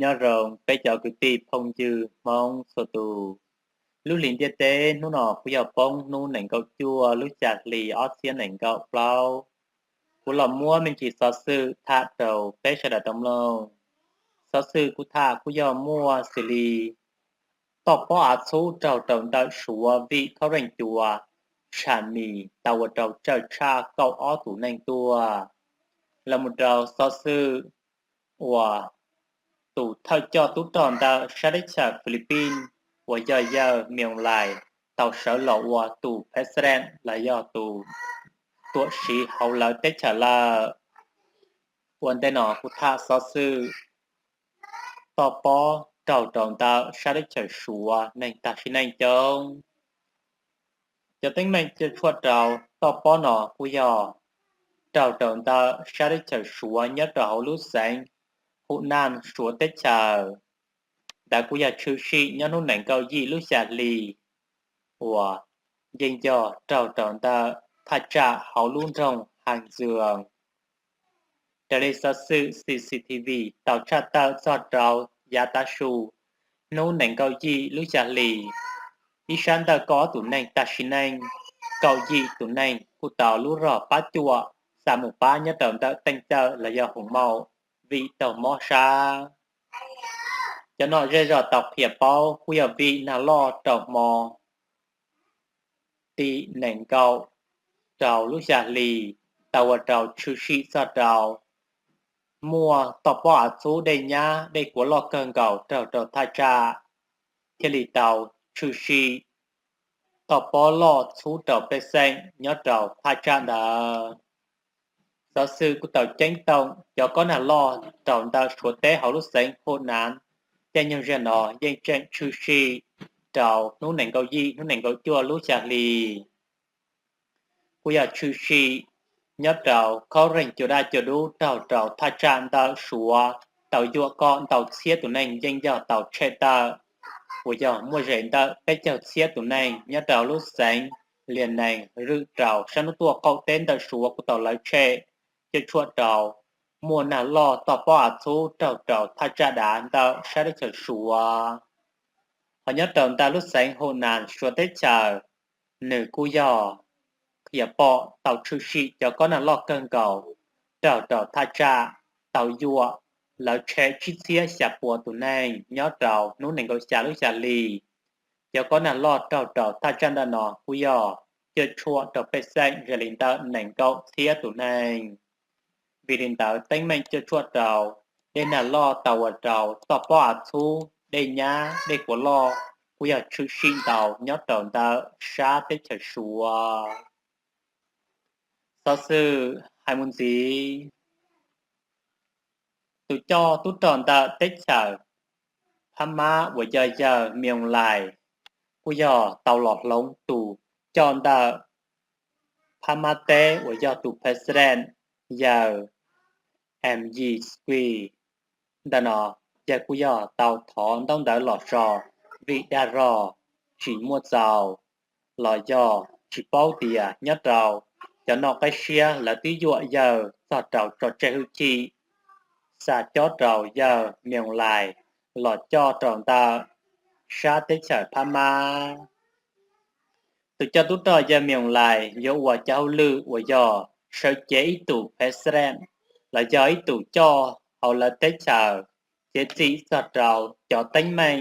Nyob zoo peb cov kwv tij phooj ywg Hmoob txhua tus. Lub hlis ntiaj teb hnub no kuj yog poob hnub nees nkaum cuaj lub xya hli ob txhiab nees nkaum plaub. Kuv los muab me ntsis xov xwm tham rau peb sawv daws tau mloog. Xov xwm kuv tham kuj yog muaj xws li toj pob av txhub raug rau ntawm Suav vim khaub reej cua tsham mis tau ua rau tsawg tshaj kaum ob tus neeg tuag. Los mus rau xov xwm uas tus thawj coj tub rog ntawm sab teb chaws Philippines uas yog yawg Min Aung Hlaing tau sawv los ua tus president los yog tus tuam siv hauv lawv teb chaws lawm. Ua ntej no kuv tham xov xwm toj pob raug rau ntawm sab teb chaws Suav neeg tag sim neej coob. Cov teeb meem cuam tshuam rau toj pob no kuj yog raug rau ntawm sab teb chaws Suav nyob rau hauv lub xeev Hunan Suav teb chaws. Ntawd kuj yog tshwm sim nyob hnub nees nkaum yim lub xya hli uas yeej yog raug rau ntawm thaj tsam hauv lub nroog Hang Xwm. Raws li xov xwm C C T V tau tshaj tawm txog rau yav tav su hnub nees nkaum yim lub xya hli, ib sab ntawm kaum ob tus neeg tag sim neej, kaum yim tus neeg kuj tau lub rog pab cuam xa mus pab nyob rau ntawm teej cawm los yog hoo maum vim tau mob sab. Cov no zej zog tau qhia paub kuj yog vim nag loj rau hmo tim nees nkaum rau lub xya hli tau ua rau tshwm sim txog rau muaj toj pob av txhub dej nyab dej kuav loj kawg nkaus raug rau thaj tsam, thiaj li tau tshwm sim toj pob loj txhub rau pej xeem nyob rau thaj tsam ntawd. Xov xwm kuj tau ceeb toom cov kob nag loj rau ntawm Suav teb hauv lub xeev Hunan, caij nyoog zaj no yeej tseem tshwm sim rau hnub nees nkaum yim hnub nees nkaum cuaj lub xya hli. Kuj yog tshwm sim nyob rau khaub reeg cua daj cua dub raug rau thaj tsam ntawm Suav tau yuam kom ntau txhiab tus neeg yeej yog tau tshem tawm, uas yog muaj ze ntawm peb caug txhiab tus neeg nyob rau lub xeev Lias Nees zwm rau sab hnub tuaj qaum teb ntawm Suav kuj tau lawv tshem, cuam tshuam rau muaj nag loj toj pob av txhub raug rau thaj tsam dav ntawm sab teb chaws Suav. Ho nyob rau ntawm lub xeev Hunan Suav teb chaws, nws kuj yog qhia pom tau tshwm sim cov kob nag loj kawg nkaus raug rau thaj tsam tau yuam lawv tshem tsib txhiab xya pua tus neeg nyob rau hnub nees nkaum xya lub xya hli. Cov kob nag loj raug rau thaj tsam ntawm no kuj yog cuam tshuam rau pej xeem ze li ntawm nees nkaum txhiab tus neeg. Vim li ntawd teeb meem cuam tshuam rau dej nag loj tau ua rau toj pob av txhub, dej nyab, dej kuav loj kuj yog tshwm sim ntau nyob rau ntawm sab teb chaws Suav. Xov xwm hais mus ntxiv, tus coj tub rog ntawm teb chaws Phab Mab uas yog yawg Min Aung Hlaing kuj yog tau los hloov tus coj ntawm Phab Mab teb uas yog tus president yawg Aung San Suu Kyi. Ntawm no yawg kuj yog tau thov ntaub ntawv los so vim dag rog tsis muaj txaus los yog tsis paub tias nyob rau cov nom qab siab lawv twb yuam yawg txog rau tso tseg hwj chim, xa cob rau yawg Min Aung Hlaing los coj rau ntawm sab teb chaws Phab Mab. Tus coj tub rog yawg Min Aung Hlaing yuav ua cov hauj lwm uas yog sawv cev ib tus president los yog ib tus coj hauv lawv teb chaws, cev txim txog rau cov teeb meem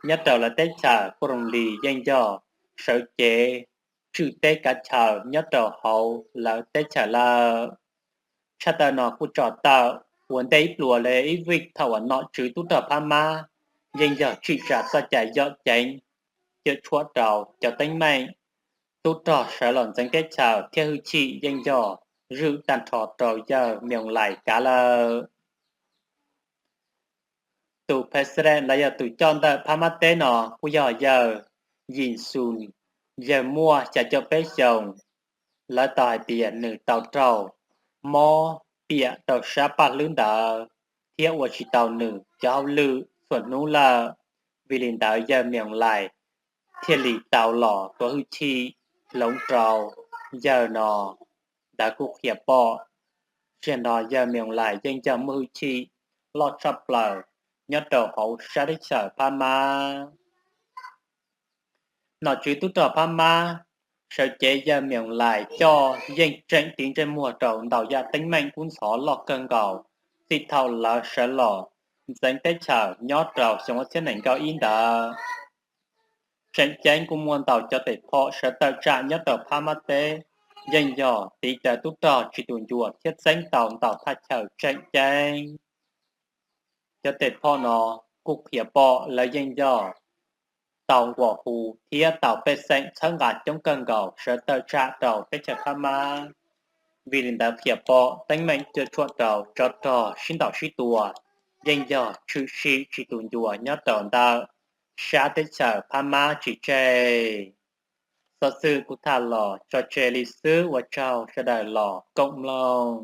nyob rau lawv teb chaws. Puj Rooj Lis yeej yog sawv cev tswj teb kav chaw nyob rau hauv lawv teb chaws lawm. Tshaj tawm no kuj tso tawm ua ntej ib pluas li ib vij thaum uas nom tswv tub rog Phab Mab yeej yog tsim tsa txoj cai yom ceev, cuam tshuam rau cov teeb meem tub rog sawv los ntxeev teb chaws thiab hwj chim yeej yog zwm tag nrho rau yawg Min Aung Hlaing kav lawm. Tus president los yog tus coj ntawm Phab Mab teb no kuj yog yawg Yim Xus, yawg muaj xya caum peb xyoos. Lawv tau hais tias nws tau raug mob piam rau sab paj hlwb ntawd thiab ua tsis tau nws cov hauj lwm txhua hnub lawm. Vim li ntawd yawg Min Aung Hlaing thiaj li tau los tuav hwj chim hloov rau yawg no. Ntawd kuj qhia pom txog no yawg Min Aung Hlaing yeej yog muaj hwj chim loj tshaj plaws nyob rau hauv sab teb chaws Phab Mab. Nom tswv tub rog Phab Mab sawv cev yawg Miaus Lais coj yeej tseem tiv ntsej muag rau ntau yam teeb meem kub ntxhov loj kawg nkaus txij thaum lawv sawv los ntxeev teb chaws nyob rau xyoo ob txhiab nees nkaum ib ntawd. Tseem ceeb kuj muaj ntau cov tes phom sawv tawm tsam nyob rau Phab Mab teb, yeej yog tiv cawv tub rog tsis tu ncua thiab txeeb tau ntau thaj chaw tseem ceeb. Cov tes phom no kuj qhia pom lawv yeej yog tau nquas hu thiab tau pej xeem txhawb nqa coob kawg nkaus sawv tawm tsam rau teb chaws Phab Mab. Vim li ntawd qhia pom teeb meem cuam tshuam rau tsov rog sib ntaus sib tua yeej yog tshwm sim tsis tu ncua nyob rau ntawm sab teb chaws Phab Mab tsis tseg. Xov xwm kuv tham los tso tseg li xwb, ua tsaug sawv daws los koom mloog.